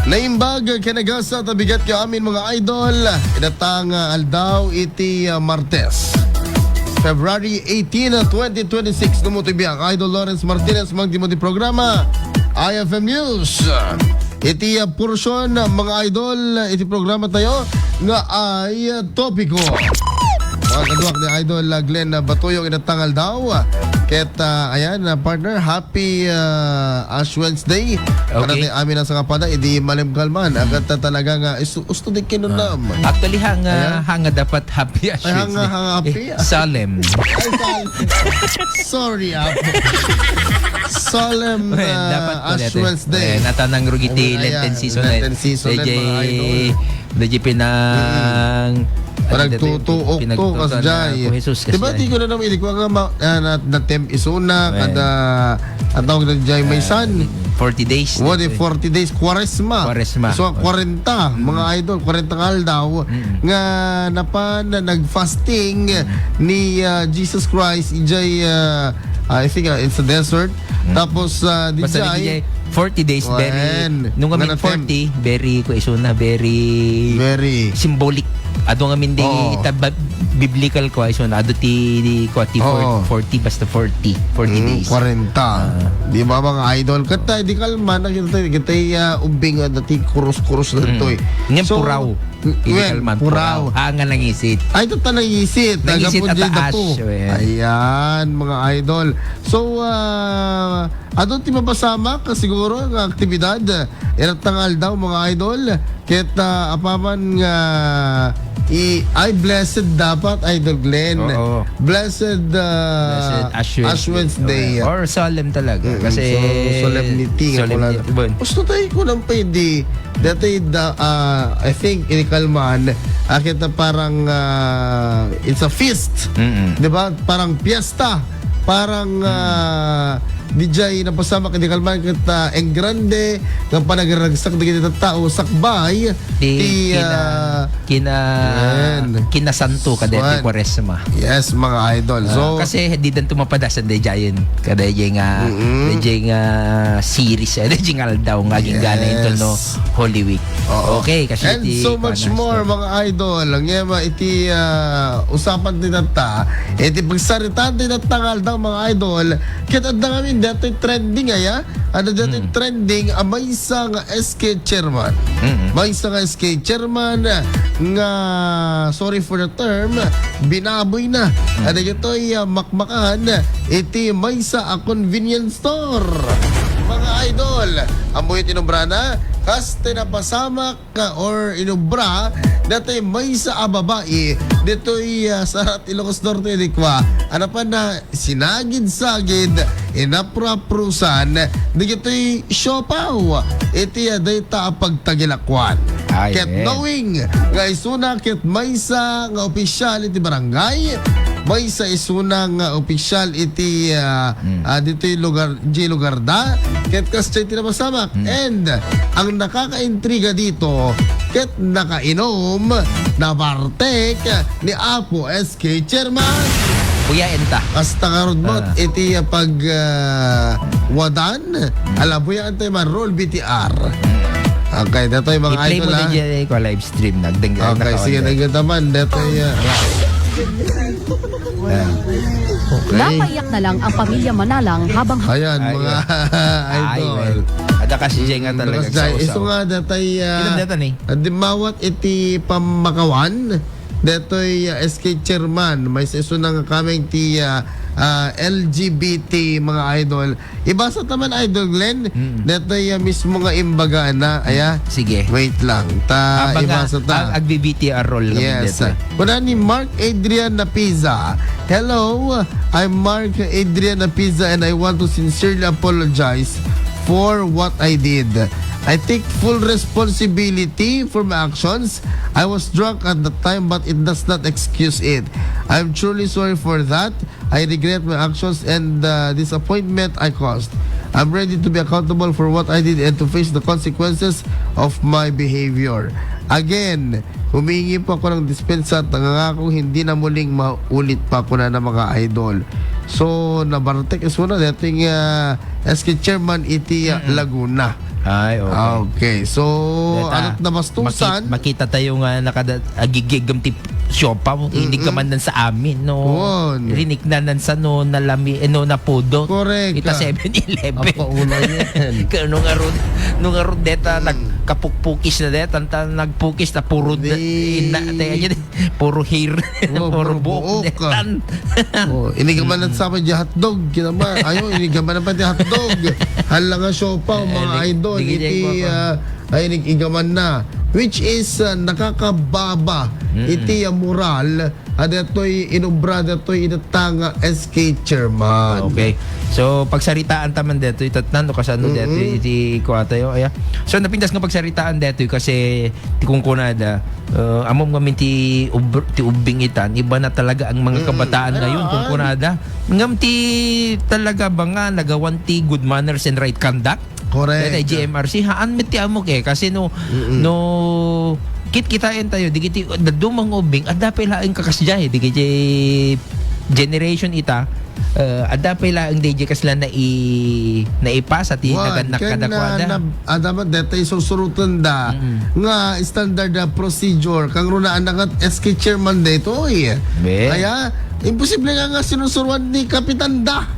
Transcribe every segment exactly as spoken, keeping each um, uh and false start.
Naimbag ken nagasat a bigat nga amin, mga idol. Inatang aldaw iti, ah, Martes, February eighteen, twenty twenty-six. Dumutoy biag, Idol Lawrence Martinez, mangdimo ti programa, I F M News. Iti, ah, portion, mga idol, iti programa tayo nga ay, ah, topiko. Mga kaduak ni Idol, ah, Glenn, ah, Batuyong, inatang aldaw. Ket, ah, ayan, ah, partner, happy, ah, Ash Wednesday. Okay. Kada ti amin a sangapada, idi malemkalman. Agat ta talaga nga isu-, usto di kinunam. Ah. Actually, hanga, Ayan. hanga dapat happy Ash Ay, hanga, Wednesday. hanga happy. Eh, solemn. Ay, sal-, sorry, Apo. Solemn, Well, ah, dapat pala Ash ito. Wednesday. Eh, natanang rugi ti Ay, Lenten ayan, season, eh. Lenten season, Medyo, mga idol. medyo pinang-, Mm. Parang ano dito, tutuok to, pinagtutuokan kas na Jai. Ko Jesus, kas Diba, Jai. di ko na naman, hindi ko nga ma-, ah, na, na-tempt isuna, Ayan. kada, ang tawag na Jai, may Ah, san. forty days What dito if eh. forty days? Kwaresma. Kwaresma. So, kwarenta, mga Mm. idol, kwarenta nga aldaw, Mm. nga napan, na nag-fasting Mm. ni, ah, Jesus Christ, ijay, ah, I think, ah, it's a desert. Mm. Tapos, ah, di Basta jay, di jay, forty days, very, Wen. nung Nga amin na tem- forty, very, kung iso na, very Very. symbolic. Adu nga amin di Oo. ita ba-, biblical ko, iso na, adu ti, di ko, ti for-, Oo. forty, basta forty, forty Mm, days. kwarenta. Ah. Di ba, mga idol? Kata, di kalman, nakita tayo, kita, ah, ubing, ah, dati, kurus-kurus na Mm. ito eh. Ngayon, So, puraw. Hindi Wen, kalman, puraw. puraw. Ah, nga nangisit. Ay, ito ta nangisit. Nangisit Nagapon at di taas, dapo. Wen. Ayan, mga idol. So, ah, ato ti mapasamak, siguro, nga aktibidad. Iratang aldaw, mga idol. Ket, ah, apaman nga i-, ay, blessed dapat, Idol Glenn. Oo. Blessed, ah, Blessed Ash Wednesday. Ash Wednesday. Okay. Or solemn talaga. Mm, Kasi so, solemnity nga solemnity. Kulang. Bon. Gusto tayo ko lang pwede Dati da, ah, I think, inikalman, ah, kita parang, ah, it's a feast. Mm-mm. Di ba? Parang piyesta. Parang, Mm. ah, di jay napasamak, inikalman kita, ah, en grande, nga panagragsak dagiti tattao, sakbay, Ti ti, kina-, ah, kina-, Ayan. kinasanto kadeti Swan. Kwaresma. Yes, mga idol. Ah, So, kasi di dan tumapadasan day jayen. Kada jay nga, Mm-mm. day jay nga series, eh, day jay nga aldaw nga ginggana Yes. into no Holy Week. Oo. Okay, kasi And iti so much kuan na more, story. mga idol. Ang yema iti, ah, usapan ti tatta, iti pagsaritaan ti tatta nga aldaw, mga idol. Ket adda ngamin datoy trending, aya? Adda datoy Hmm. trending, a maysa nga S K chairman. Mm-mm. Maysa nga S K chairman nga, sorry for the term, binaboy na. Mm. Ano ito'y, ah, makmakan iti maysa a convenience store. Mga idol, ammoyo ti inubrana, kas ti napasamak ka or inubra, datoy maysa a babai, ditoy, ah, Sarat, Ilocos Norte, di kwa. Ano pa na, sinagid-sagid, inapraprusan, digitoy siopaw, iti, ah, dayta a pagtagilakuan. Ay, Ket eh. knowing nga isuna ket maysa nga opisyal iti barangay, maysa isuna nga opisyal iti, ah, Mm. ah, ditoy lugar, di lugar da, ket kas ti napasamak. Mm. And ang nakakaintriga dito, ket nakainom, nabartek ni Apo S K Chairman. Kuya Enta. Hasta karudmot Ah. iti, ah, pag, ah, wadan. Ala, buya antay man, roll B T R. Okay, datoy mga I-play idol, mo na ah. dyan eh, ko live stream. Nagdeng-, Okay, sige, nakaon dyan. Dagdag naman. Datoy, ah. Ah. Okay. Napayak na lang ang pamilya Manalang habang Ayan, Ay, mga eh. Ay, idol. well. Ada kasi dyan nga Mm, talaga kasi dyan, sausaw. Iso nga, datoy, ah, Ilan data ni? Adimawat iti pamakawan. Detoy, ah, S K chairman, maysa isuna nga kameng ti, ah, ah, L G B T, mga idol. Ibasa ta man, Idol Glenn. Mm. Detoy, ah, mismo nga imbaga na, aya. Sige. Wait lang. Ta, Habang, ah, ibasa ta. ag-, agbi-B T R roll kami Yes. detoy. Kuna ni Mark Adrian Napiza, "Hello, I'm Mark Adrian Napiza and I want to sincerely apologize for what I did. I take full responsibility for my actions. I was drunk at the time, but it does not excuse it. I'm truly sorry for that. I regret my actions and the disappointment I caused. I'm ready to be accountable for what I did and to face the consequences of my behavior. Again, humingi po ako ng dispensa at nangangako hindi na muling maulit pa," kuna na, mga idol. So, nabartek isuna, dating, ah, S K chairman iti, ah, Mm-mm. Laguna. Ay, okay. Okay, so, Deta, ano nabastusan? Maki-, makita tayo nga nakada-, agigigam ti siopaw, mm-mm, inig ka man nan sa amin, no? Wan. Riniknanan sa no, nalami, eh, no, napudot. Correct. Ita Seven Eleven. Apa, una yan. Kaya nung arun, nung arun deta, mm, nagkapukpukis na deta, ta nagpukis na puro da-, ina, te, ayan, puro hair, oh, puro puro buhok, buhok, ah. Detan. Oh, inigaman, mm, sa pa di hotdog, kinama. Ayo, inigaman pa di hotdog. Hala nga siopaw, mga, eh, idol, digi-, iti, digi-, ah, ay, inigaman na. Which is, ah, nakakababa, mm-mm, iti, ah, moral, ah, detoy inubra, detoy inatanga S K chairman. Okay. So, pagsaritaan taman detoy, tatnan, no, kasano, mm-mm, detoy, iti kuwatayo, aya. So, napintas nga pagsaritaan detoy kasi ti kunkunada, uh, ammom ngamin ti ub-, ti ubbing itan, iba na talaga ang mga, mm-mm, kabataan ngayon, ah, kunkunada. Ngem ti talaga ba nga nagawan ti good manners and right conduct? Correct. Dayta G M R C, haan met ti ammok eh. Kasi no, mm-mm, no, kitkitaen tayo, digiti, dadduma nga ubbing, adda pay laeng kakasdiay, digiti generation ita, eh, adda pay laeng daydi kasla nai-, naipasa ti, wan, nagannak ken, kadakuada, ah, nab-, adda met deta isursuroten da, mm-mm, nga standard, ah, procedure, kangrunaanna ket S K chairman daytoy. Be. Kaya, imposible nga, nga sinusuruan ni Kapitan da.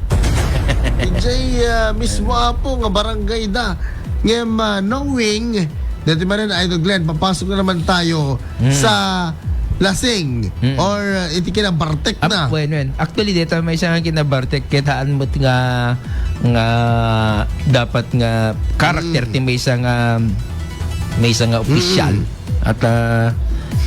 Ijay, ah, mismo apo nga barangay da. Ngem, ah, knowing, dati manen, Idol Glenn, papasok na naman tayo, mm, sa lasing, mm, or, uh, iti kinabartek na. Ap-, wen, wen. Actually, deta maysa nga kinabartek ket haan met nga, nga dapat nga character, mm, ti maysa nga, maysa nga opisyal. Mm. At, ah,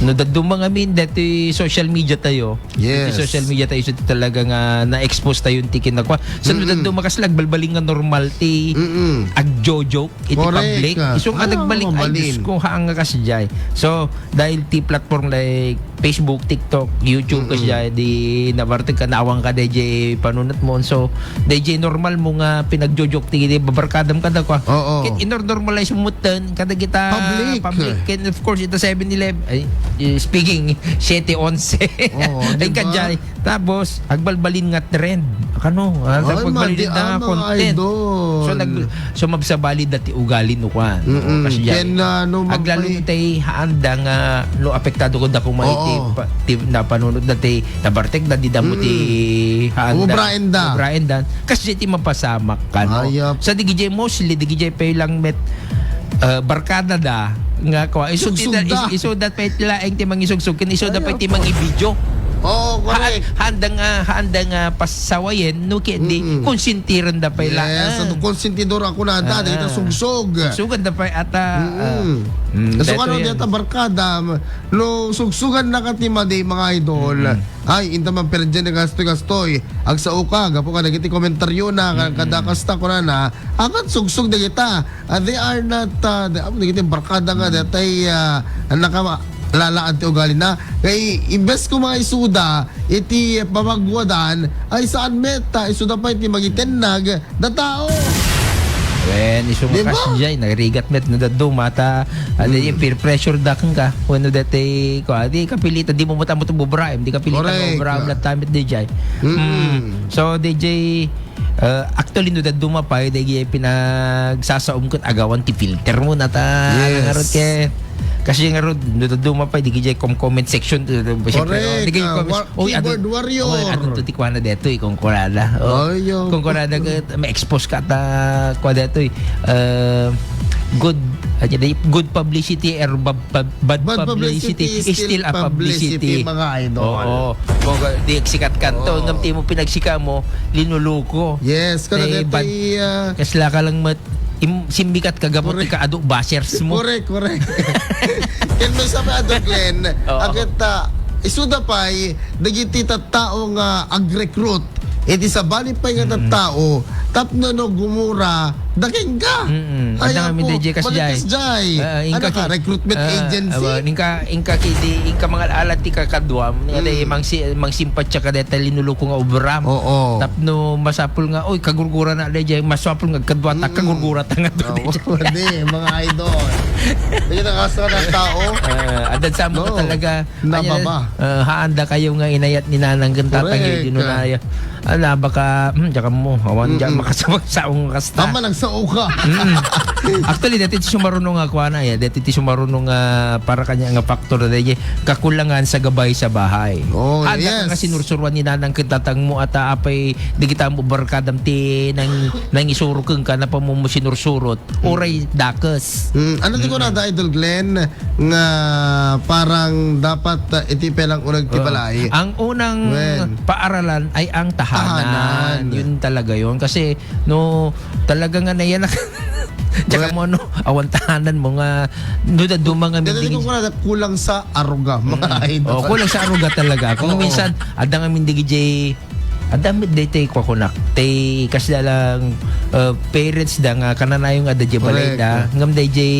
no dadduma ngamin deti social media tayo, yes, deti social media tayo, so, talaga nga na-expose tayo ti kinakua. So, no, mm-mm, dadduma kas nagbalbalin nga normal ti, mm-mm, agjojoke iti, correct, public. Ah. Isu nga, ah, nagbalin, ay, mabalin. Diyos ko, haan nga kasdiay. So, dahil ti platform like Facebook, TikTok, YouTube, mm-mm, kasdiay, di nabartek ka, naawang ka, dayjay panunot mo. So, dayjay normal mo nga pinagjojoke ti, di babarkadam kada kwa. Oo. Ket inor-normalize mo ten, kada kita public. Public. Ken, of course, ita Seven Eleven, ay, eh, speaking, Siete Once. Oo, ay, diba? Kadjay. Tapos, agbalbalin nga trend. Kano? Ah, ay, agbalbalin madi-, na ah, mga content. Idol. So, nag-, so, mabsabali dati ugali no kwan. Mm-mm. Kasi ken, ah, no, aglalo magpay- no tay haanda nga, no, apektado ko da kuma iti, oo, pa-, ti, napanunot da ti, nabartek da, di damo ti, mm-mm, haanda. Ubraen da. Ubraen da. Kasi ti mapasamak, kano? Ayop. Sa digijay mostly, digijay pay lang met, ah, barkada da, nga kwa, isu-, sugsug da, da. Is-, isu da pay laeng ti mangisugsug, ken isu da pay ti mangibideo. Oo, correct. Haan-, haanda nga, haanda nga pasawayen, no, ket di, mm-mm, konsentiren da pay la-, yes, ah. Ano, konsentidor ako na da, ah, dito sugsog. Sugsugan da pay ata, mm-mm, ah. Mm, so, dito ano, yan. Dito barkada, no, sugsugan na ka ti madi, mga idol. Mm-mm. Ay, inta man perdian nga gastoy-gastoy. Agsao ka, gapu ka dagiti komentaryo na, mm-mm, kada kasta ko na na, akat sugsog da kita. Ah, they are not, ah, the, ah, dagiti barkada nga, mm, datay, ah, nakama-, lalaan ti ugali na. Kay, imbes ko mga isuda, iti pamagwadan, ay saan met, ah, isuda pay ti mangitennag, da tao. Wen, isu nga, diba? Kasdiay, narigat met no dadduma ta, ah, mm, di peer pressure da kenka. Wenno dati, ko, ah, di kapilita, di mo matamo to bubraem, di kapilita, correct, bubraem, ah, latta met dijay. Mm. Mm. So, dijay, ah, actually, no dadduma pay, dijay pinagsasaom ket agawan ti filter mo, nata, yes, ngarud ke, kasi ngarud, no dadduma pay, dijay com-, comment section, to, to, siyempre, correct, oh, dijay, ah, comments. War-, oy, adu-, keyboard warrior. Oy, adun to ti kuana detoy, kungkurada. Oh, ay, yo. Kungkurada ket ma-expose ka ta kua detoy. Eh, good, ah, di, good publicity or bad pub-, bad publicity is still a publicity, mga idol. Oo. Kung, ah, di sikat kanto, oo, ngem ti mo pinagsika mo, linuluko. Yes, kada, eh, detoy, bad, ah, kasla ka lang mat-, im-, simmikat ka gapu ti, correct, kaadu bashers mo. Correct, correct. Ken maysa met, Idol Glenn, oo, aket, ah, isuda pay, dagiti tattao nga ag-recruit iti sabali pay nga, mm-mm, tattao, tapno no gumura, da kenka. Mm-mm. Ay, adda nga apo, amin D J kasdiay. Malikas jay. Ah, ano inka ka, ki-, recruitment, ah, agency? Awa, inka, inka ki di, inka mangal-alat ti kakaduam, nga, mm, di, mangsi-, mangsimpatya ka deta linuluko nga obram. Oo. Tapno masapul nga, oy, kagurgura na, D J, masapul nga kadua ta, mm, kagurgura ta nga, oo, D J. Di, mga idol. Di na kasta ng tao. Ah, adda sa mo, no, talaga. Nababa. Anya, ah, haanda kayo nga inayat ni nanang ken tatang, correct, di no na, ah, nabaka, hmm, diak ammo, awan, mm-mm, diak Kasabagsaong kasta. Tama, nagsao ka. Mm. Actually, dati ti sumaruno nga kuana, eh. Dati ti sumaruno nga para kanya nga factor na dayjay kakulangan sa gabay sa bahay. Oh, ada yes. Ka nga sinursuruan ni nanang ken tatang mo at, ah, apay di kita mo barkadam ti nang, nang isuro ken ka na pa mo sinursurot. Uray dakes. Mm. Ano ti kunada, Idol Glenn, nga parang dapat, ah, iti pelang unag ti balay? Ang unang paaralan ay ang tahanan. Tahanan. Yun talaga yun. Kasi, no, talaga nga na yan. Tsaka mo, no, awan tahanan mo nga, no, daduma nga dati mindig- ko kunada, kulang sa aruga, mga idol. Oh, kulang sa aruga talaga. Kung minsan, adda nga mindig ijay, adda met daytay kuakunak. Tay, kasla lang, uh, parents da nga kananayo nga adda jay balay da. Correct. Ngam dayjay,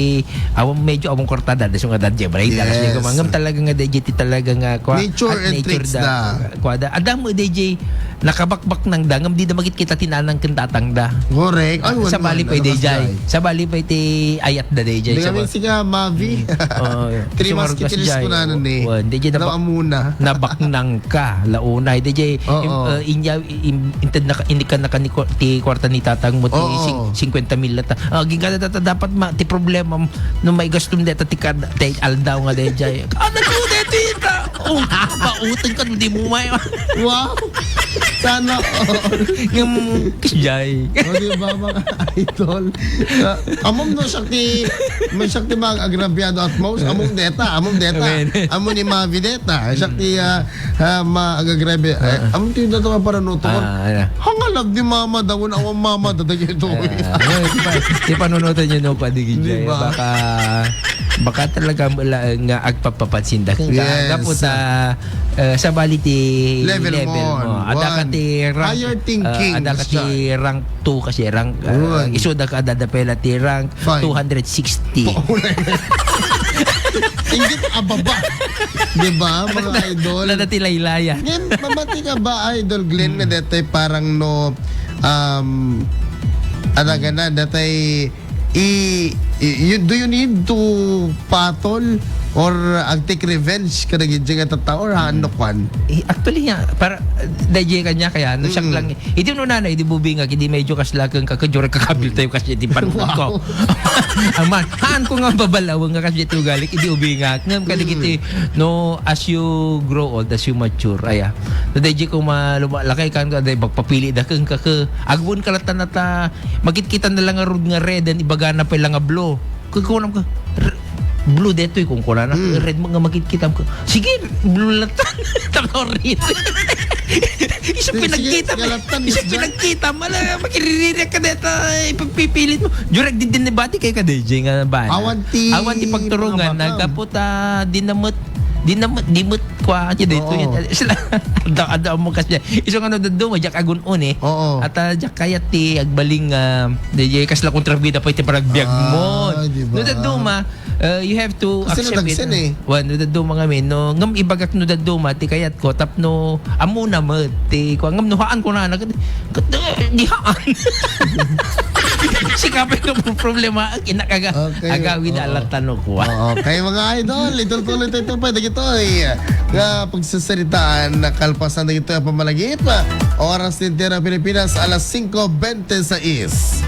awan, medyo awan kwartada, da so nga adda jay balay da. Kasi ngam talaga nga dayjay ti talaga nga kua-, nature and tricks da. Kua da. Adda mo dayjay, nakabakbak nang da, ngam di da makitkita ti nanang ken tatang da. Correct. Ay, sabali pay dayjay. Sabali pay ti ayat da dayjay. Di kami siga, Mavi. Oo. Three musketeers ko na nun eh. Wan, dayjay na amuna. Nabaknang ka, launay. Dayjay, im-, uh, inya, im-, inted na, inikan na ka ni ko-, ti kwarta ni tatang mo, ti sing-, singkwenta mil lata. Ah, ginkada tata, dapat ma-, ti problema, no, may gastom deta ti kad-, ti aldaw nga dayjay. Ah, nagkuda ti ta-, Oh, pautang ka, di mo may. Wow! Sana all. Ngem, kasjay. O, di ba, mga idol? Ah, amom no, siak ti, may siak ti mga agrabyado at most. Amom deta, amom deta. Amen. Amo ni Mavi deta. Siak ti, ah, ah, ma-, agagrabe. Eh, amom ti dato nga paranuto. Ah, ano? Hangalab ni mama, dawon awan mama, dadagito. Ah, ano, di pa, di panunutan yun, no, pa, di, di ba? Baka, baka talaga wala nga agpapapansin da. Yes. Dapat, ah, eh, sabali ti level mo. Ada ka ti rank, higher thinking, ah, ada ka ti rank two kasi rank, ah, isu da ka adada pela ti rank two hundred sixty. Inggit ababa. Di ba, mga idol? Ada ti laylaya. Ngem, mamati ka ba, Idol Glenn, nga detay parang no, um, ada ka na, detay I, i-, you, do you need to patol or agtake revenge kadagiti nga tattao or ano kwan? Eh, actually nga, para, dayjay kanya kaya, no, siak lang, idi no nanay, idi bubingak, idi medyo kaslaken ka, kadyo kakabil tayo kasi di panunod ko. Aman, haan ko nga babalaw nga kasi iti ugalik, idi ubingak. Ngam kadagiti, no, as you grow old, as you mature, aya. No, dayjay ko maluma-, lakay kan, day, magpapili da ken ka, ke, agwan ka latan ata, Makitkitan na lang nga rud nga red, and ibagana pay lang nga blue. Kagkunam ka, "R-, blue detoy," kung kunana, "Red mo nga makitkitam ka." "Sige, blue lang ta." Tama, red. Isu pinagkita, isu pinagkita, mala, makiriririak ka deta, ipagpipilit mo. Jurek, di din nabati kay ka, D J, nga ba? Awan ti, awan ti pagturungan, mga bakam. Nagkapot, ah, di na met, di na met, di met, kwa, di daytoy. Sila, ada, ada mo kasi. Isu nga no, dadduma, diak agun-un eh. Oo. At, ah, diak kayat ti agbaling, ah, di, di, kasla kontrabida pa iti panagbiag mo. Ah, di ba? No, dadduma, ah, you have to accept it. Kasi nadagsen eh. Wan, no, dadduma nga, men, no, ngam ibagak no dadduma, ti kayat ko, tapno, amuna met, ti, kwa, ngam no, haan ko na, nag-, kat-, di haan. Sikapin ko po problema, kinakaga, okay, agawid, oo. Alat tanok, kwa. Oo, kay mga idol, itultuloy tayo ito pa, dagitoy. Nga pagsasaritaan, nakalpasan na ito ang pamalagip. Oras ng Tierra Pilipinas, alas singko bente sais.